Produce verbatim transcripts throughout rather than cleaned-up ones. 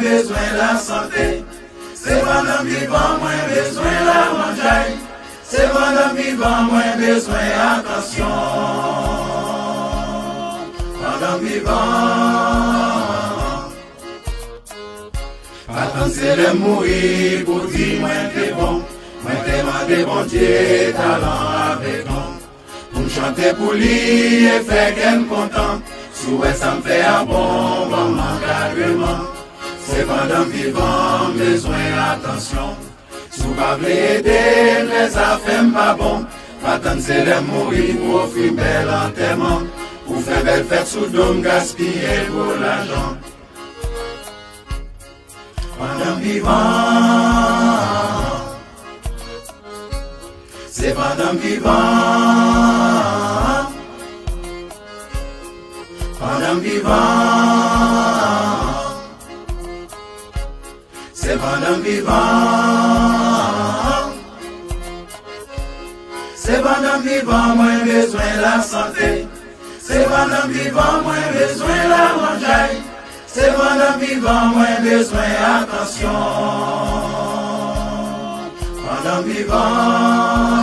bezwen lasante. Se pandan m vivan mwen bezwen lamanjay. Se pandan m vivan mwen bezwen atansyon. Pandan m vivan. Pa tann se lè m mouri pou di mwen te bon. Mwen te mande Bondye talan avèk don. Pou m chante pou li e fè kè m kontan. Si w wè sa m fè a bon, ban m ankadreman. Se pandan m vivan m bezwen atansyon. Si w pa vle ede m lè zafè m pa bon, pa tann se lè m mouri pou ofri m bèl antèman. Pou fè bèl fèt sou do m gaspiye gwo lajan. Pandan m vivan. Se pandan m vivan. Pandan m vivan. Se pandan m vivan. Se pandan m vivan mwen bezwen lasante. Se pandan m vivan mwen bezwen lamanjay. Se pandan m vivan mwen bezwen atansyon. Pandan m vivan.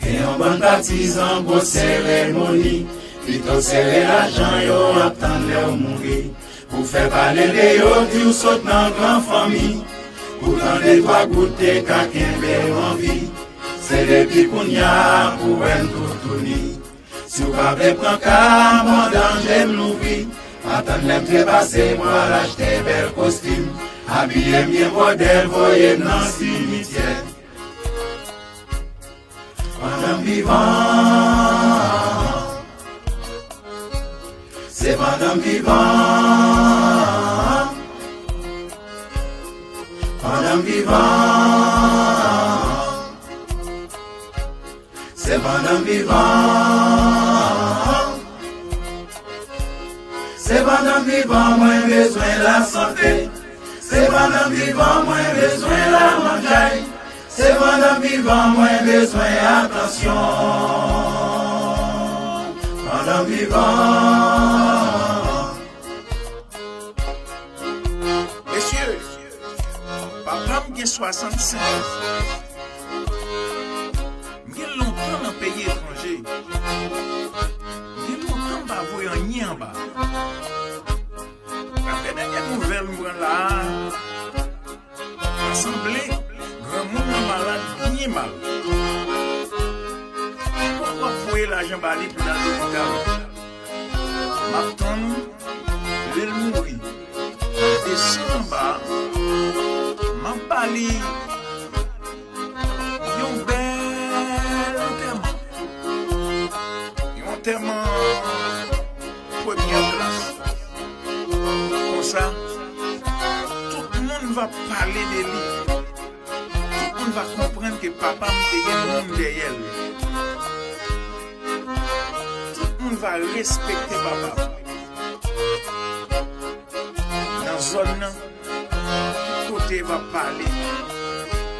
Gen yon bann patizan gwo seremoni, pito sere lajan yo ap tann lè w mouri. Pou fè pale de yo, di w sot nan gran fanmi. Poutan de twa goute ka kenbe w anvi. Se depi kounye a pou wè n toutouni. Si w pa vle pran ka m, yon danje m louvri. Pa tann lè m trepase pou al achte bèl kostim. Abiye m byen bwòdè l, voye m nan simityè. Pandan m vivan. Se pandan m vivan. Pandan m vivan. Se pandan m vivan. Se pandan m vivan mwen bezwen lasante. Se pandan m vivan mwen bezwen lamanjay. Se pandan m vivan mwen bezwen atansyon. Pandan m vivan. Mesye, papa m gen swasannsenk an. M gen lontan nan peyi etranje. M gen lontan m pa voye anyen anba. Daprè dènye nouvèl m pran la a, sa sanble granmoun nan malad byen mal. Kòman w ap voye lajan ba li pou l al lopital? M ap tann lè l mouri. M ap desann anba a. M ap ba li yon bèl antèman. Yon antèman premyè klas. Konsa, tout moun va pale de li. Tout moun va konprann ke papa m te gen moun dèyè l. Tout moun va respekte papa m. Nan zòn nan, tout kote va pale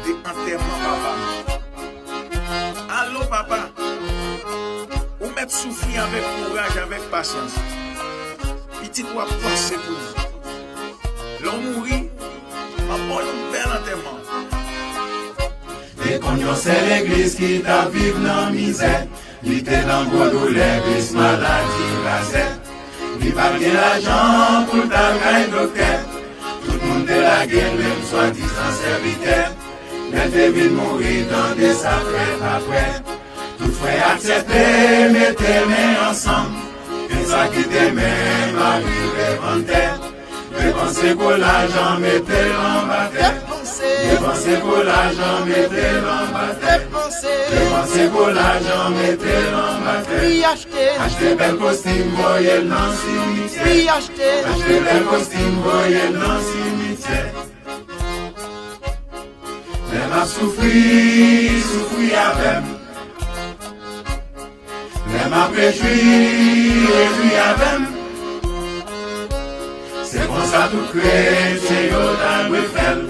de antèman papa m. Alo, papa! Ou mèt soufri avèk kouraj, avèk pasyans. Pitit w ap panse pou ou. Lè w mouri, m ap ba w yon bèl antèman. Te konn yon sèl legliz ki t ap viv nan mizè. Li te nan gwo doulè, plis maladi razè. Li pa t gen lajan pou l t al kay doktè. Tout moun te lage l, menm swadizan sèvitè. Lè l te vin mouri, tande sa frè pa kwè. Tout frè aksepte mete men ansanm. Gen sa ki te menm al vire vant tè. Depanse gwo lajan mete l anba tè. Depanse gwo lajan mete l anba tè. Depanse gwo lajan mete l anba tè. Achte bèl kostim voye l nan simityè. Achte bèl kostim voye l nan simityè. Lè m ap soufri, soufri avè m. Lè m ap rejwi, rejwi avè m. Se konsa tout kretyen yo ta dwe fè l.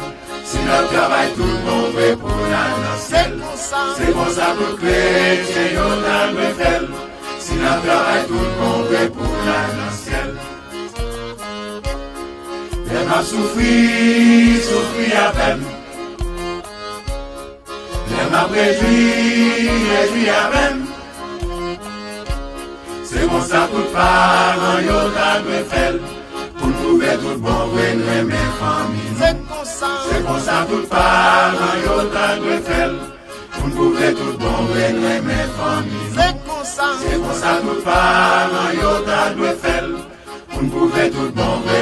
Si n ap travay tout bon vre pou n al nan syèl. Se konsa tout kretyen yo ta dwe fè l. Si n ap travay tout bon vre pou n al nan syèl. Lè m ap soufri, soufri avè m. Lè m ap rejwi, rejwi avè m. Se konsa tout paran yo ta dwe fè l. Pou n pwouve tout bon vre n renmen fanmi nou. Se konsa tout paran yo ta dwe fè l. Pou n pwouve tout bon vre n renmen fanmi nou. Se konsa tout paran yo ta dwe fè l. Pou n pwouve tout bon vre